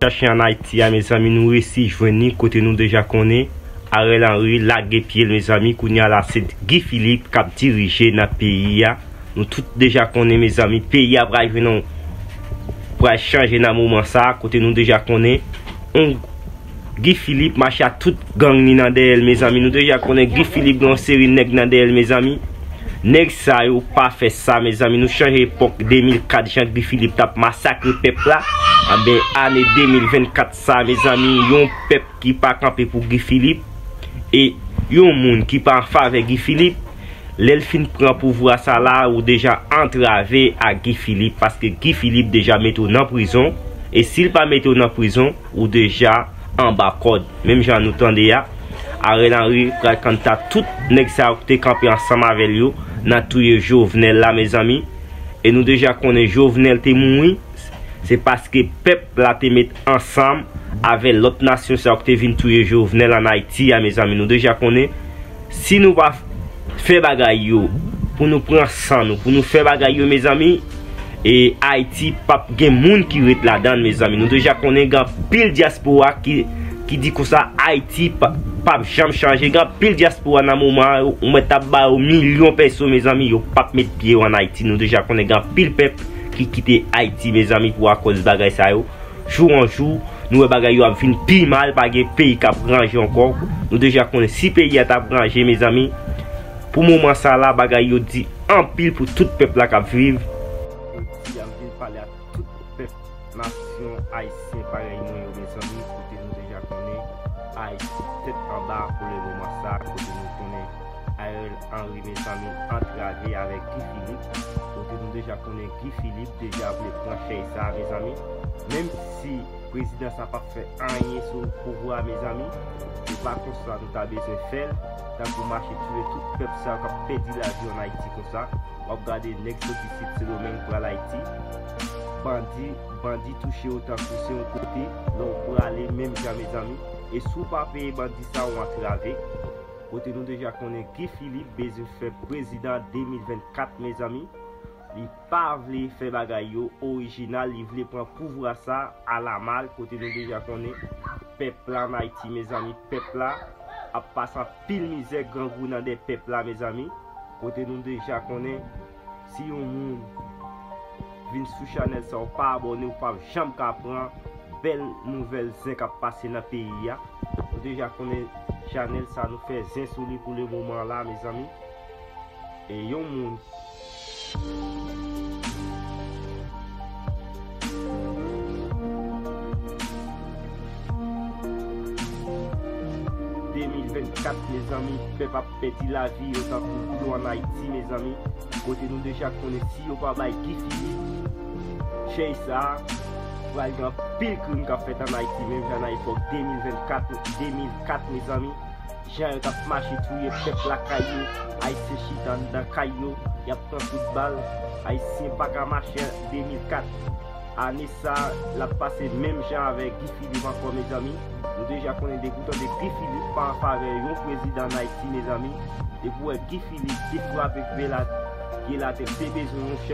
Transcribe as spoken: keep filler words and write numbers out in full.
chache ann Ayiti a, mezanmi, nou resi jwenn li, kote nou deja konnen Ariel Henry lage pye l, mezanmi. Kounye a la, se Guy Philippe k ap dirije nan peyi a. Nou tout deja konnen, mezanmi, peyi a pral jwenn yon, pral chanje nan moman sa a, kote nou deja konnen yon Guy Philippe mache ak tout gang li nan dèyè l, mezanmi. Nou deja konnen Guy Philippe gen yon seri nèg nan dèyè l, mezanmi. Nèg sa yo pa fè sa, mezanmi. Nou chanje epòk de mil kat, jan Guy Philippe t ap masakre pèp la. Anben, ane de mil vennkat sa, mezanmi, yon pèp ki pa kanpe pou Guy Philippe e yon moun ki pa an favè Guy Philippe, lè l fin pran pouvwa sa la, ou deja antrave ak Guy Philippe, paske Guy Philippe deja mete w nan prizon. E si l pa mete w nan prizon, ou deja anba kòd. Menm jan nou tande a, Ariel Henry pral kanta tout nèg sa yo ki te kanpe ansanm avè l yo nan touye Jovenel la, mezanmi. E nou deja konnen Jovenel te mouri, se paske pèp la te met ansanm avè lòt nasyon sa yo ki te vin touye Jovenel ann Ayiti a, mezanmi. Nou deja konnen, si nou pa fè bagay yo, pou nou pran san nou, pou nou fè bagay yo, mezanmi, e Ayiti p ap gen moun ki ret ladan l, mezanmi. Nou deja konnen gen anpil dyaspora ki, ki di konsa Ayiti p ap, p ap janm chanje. Gen anpil dyaspora nan moman an, ou mèt ap ba yo milyon pèso, mezanmi, yo p ap met pye yo ann Ayiti. Nou deja konnen gen anpil pèp ki kite Ayiti, mezanmi, pou akòz bagay sa yo. Jou an jou, nou wè bagay yo ap vin pi mal, pa gen peyi k ap ranje ankò. Nou deja konnen si peyi a t ap ranje, mezanmi, pou moman sa la, bagay yo di anpil pou tout pèp la k ap viv. Jodi a, m vin pale ak tout pèp nasyon ayisyen parèy mwen yo, mezanmi, kote nou deja konnen Ayiti tèt anba pou le moman sa, kote nou konnen Ariel Henry, mezanmi, antrave avèk Guy Philippe. Kote nou deja konnen Guy Philippe deja vle pran chèz sa, mezanmi. Menm si prezidan sa p ap fè anyen sou pouvwa a, mezanmi, se pa konsa nou ta bezwen fè l, tankou mache touye tout pèp sa yo k ap pèdi lavi ann Ayiti konsa. W ap gade nèg soti Sid Sendomeng pral Ayiti. Bandi, bandi touche yo tankou se yon kote, lè w prale menm jan, mezanmi. E si w pa peye bandi sa, w antrave. Kote nou deja konnen Guy Philippe bezwen fè prezidan de mil vennkat, mezanmi. Li pa vle fè bagay yo orijinal, li vle pran pouvwa sa alamal, kote nou deja konnen pèp la ann Ayiti, mezanmi, pèp la ap pase anpil mizè, grangou nan dèyè pèp la, mezanmi. Kote nou deja konnen, si yon moun vin sou chanèl sa, ou pa abòne, ou p ap janm ka pran bèl nouvèl zen k ap pase nan peyi a. Ou deja konnen chanèl sa, nou fè zen sou li pou le moman la, mezanmi. E yon moun de mil vennkat, mezanmi, pèp ap pèdi lavi yo tankou dlo ann Ayiti, mezanmi. Kote nou deja konnen si yo pa bay Guy Philippe chèz sa, pral gen anpil krim k ap fèt ann Ayiti, menm jan nan epòk de mil vennkat, de mil kat, mezanmi. Jan yo t ap mache touye pèp lakay yo, Ayisyen chita anndan kay yo, y ap pran kout bal, Ayisyen pa ka mache de mil kat. Ane sa, l ap pase menm jan avèk Guy Philippe ankò, mezanmi. Nou deja konnen depi w tande Guy Philippe pa an favè yon prezidan ann Ayiti, mezanmi. Depi w wè Guy Philippe te frape pye la, pye l atè, te bezwen yon chèz.